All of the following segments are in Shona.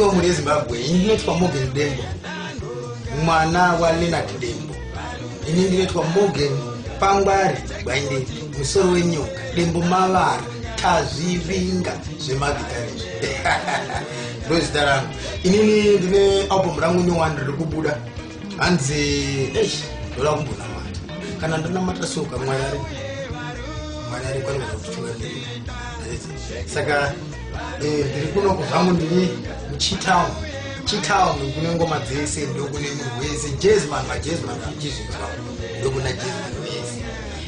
Makadiko mhuri yeZimbabwe, ini ndinoitwa Morgan Dembo, mwana waLeonard Dembo. Ini ndinoitwa Morgan Pangwari Gwaindepi, musoro wenyoka, Dembo Mavara, tazvivinga zvemagitare izvi. Ndozita rangu. Inini ndine album rangu nyowani riri kubuda. Hanzi, eish, ndoda kumbonamata. Kana ndanamata soka Mwari ari Mwari ari kwanogona kutitungamirira. Saka ndiri kuno zvangu ndiri muchitown. Chitown kune ngoma dzese, ndokune munhu wese, jazzman, majazzman achizvinzwa, ndokuna jazzman wese.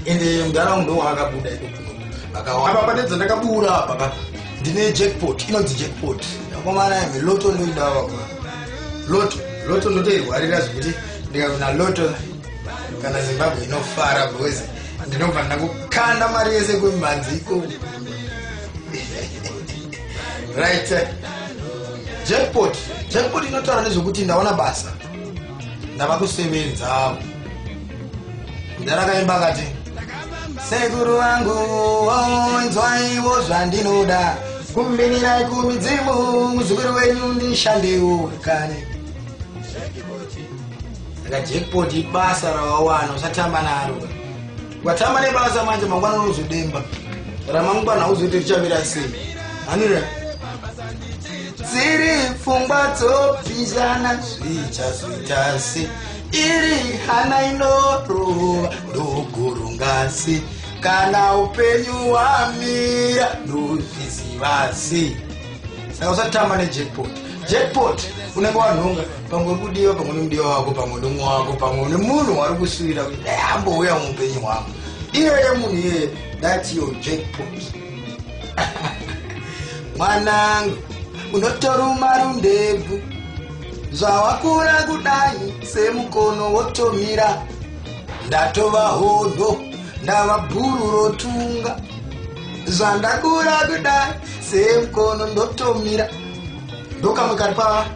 Ende mudharaunda wakabuda iko kuno. Vakawanda. Apa pane dzandakabura apa pa. Ndine jackpot, inonzi jackpot. Vakomana imi loto ndoida vakomana. Loto, loto ndotoirwarira zvekuti ndikaona loto kana Zimbabwe inofara because ndinobva ndangokanda mari yese kumhanzi ikoko. Right. Jackpot. Jackpot inotaura nezvekuti ndaona basa. Ndava kusevenza. Ndarakaimba akati Sekuru vangu inzwaiwo zvandinoda kumbirirai kumidzimu muzukuru wenyu ndishandewo kani. Saka jackpot ibasa rawawana usatamba naro. Ukatamba nebasa manje mangwana unozodemba. Ramangwana hauzoiti richamira sei. Hanira. Dziri pfungwa dzopinzana zvichazoita sei. Iri hana inorova ndogurunga sei. Kana upenyu hwamira ndozviziva sei. Saka usatamba nejackpot. Jackpot unenge wanhonga pamwe uri kudiwa, pamwe nemudiwa wako, pamwe nemumwe wako, pamwe nemunhu wari kusuvira kuti dai ambouya muupenyu hwangu. Iyeye munhu iyeye, that's your jackpot. Mwanangu unotoruma rundebvu zvawakura kudai semukono wotomira. Ndatova hondo ndava bhuru rotunga zvandakura kudai semukono ndotomira. Ndokamwe kari pa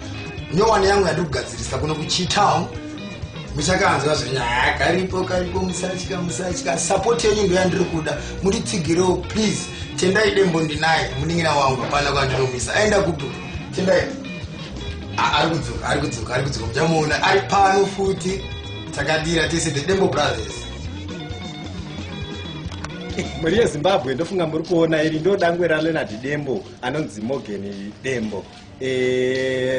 nyowani yangu yandiri kugadzirisa kuno kuchitown. Muchakanzwa zvenyaya karipo karipo, musatya musatya. Support yenyu ndo yandiri kuda, mutitsigirewo please. Tendai Dembo ndinaye munin'ina wangu, hapana kwandinomisa. Aenda kupi Tendai? Ari kudzoka, ari kudzoka, ari kudzoka. Muchamuona ari pano futi, takadira tese the Dembo Brothers. Mhuri yeZimbabwe, ndofunga muri kuona iri ndo dangwe raLeonard Dembo anonzi Morgan Dembo.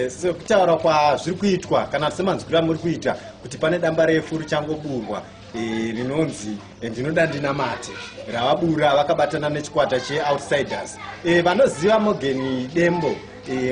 Sekutaura kwazviri kuitwa kana semanzwiro amuri kuita kuti pane damba refu richangoburwa rinonzi Ndinoda Ndinamate, ravabura vakabatana nechikwata cheOutsiders. Vanoziva Morgan Dembo,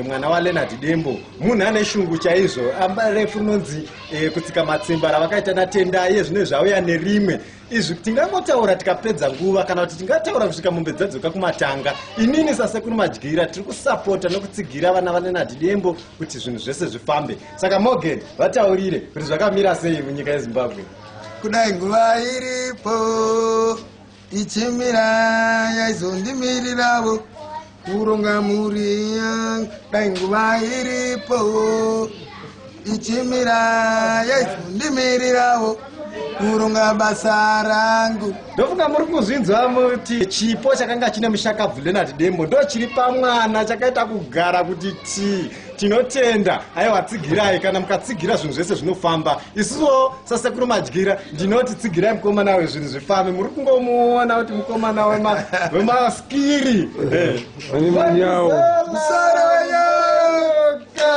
mwana waLeonard Dembo, munhu ane shungu chaizvo. Damba refu rinonzi Kutsika Matsimba ravakaita naTendai, iye zvino zvauya nerimwe. Izvi tingangotaura tikapedza nguva, kana kuti tingataura kusvika mombe dzadzoka kumatanga. Inini saSekuru Madyira tiri kusapota nokutsigira vana vaLeonard Dembo kuti zvinhu zvese zvifambe. Saka Morgan, vataurire kuti zvakamira sei munyika yeZimbabwe. Kudai nguva iripo ichimira yaizondimiriravo kuronga mhuri yangu. Dai nguva iripo ichimira yaizondimiriravo kuronga basa rangu. Ndofunga muri kuzvinzwa muti chipo chakanga chine mushakabvu Leonard Dembo ndo chiri pamwana chakaita kugara kuti tii. Tinotenda, aiwa tsigirai, kana mukatsigira zvinhu zvese zvinofamba. Isusuwo saSekuru Madyira ndinoti tsigirai mukomana wezvinhu zvifambe. Muri kungomuona kuti mukomana wemaskiri. Vane manyawo. Musoro wenyoka.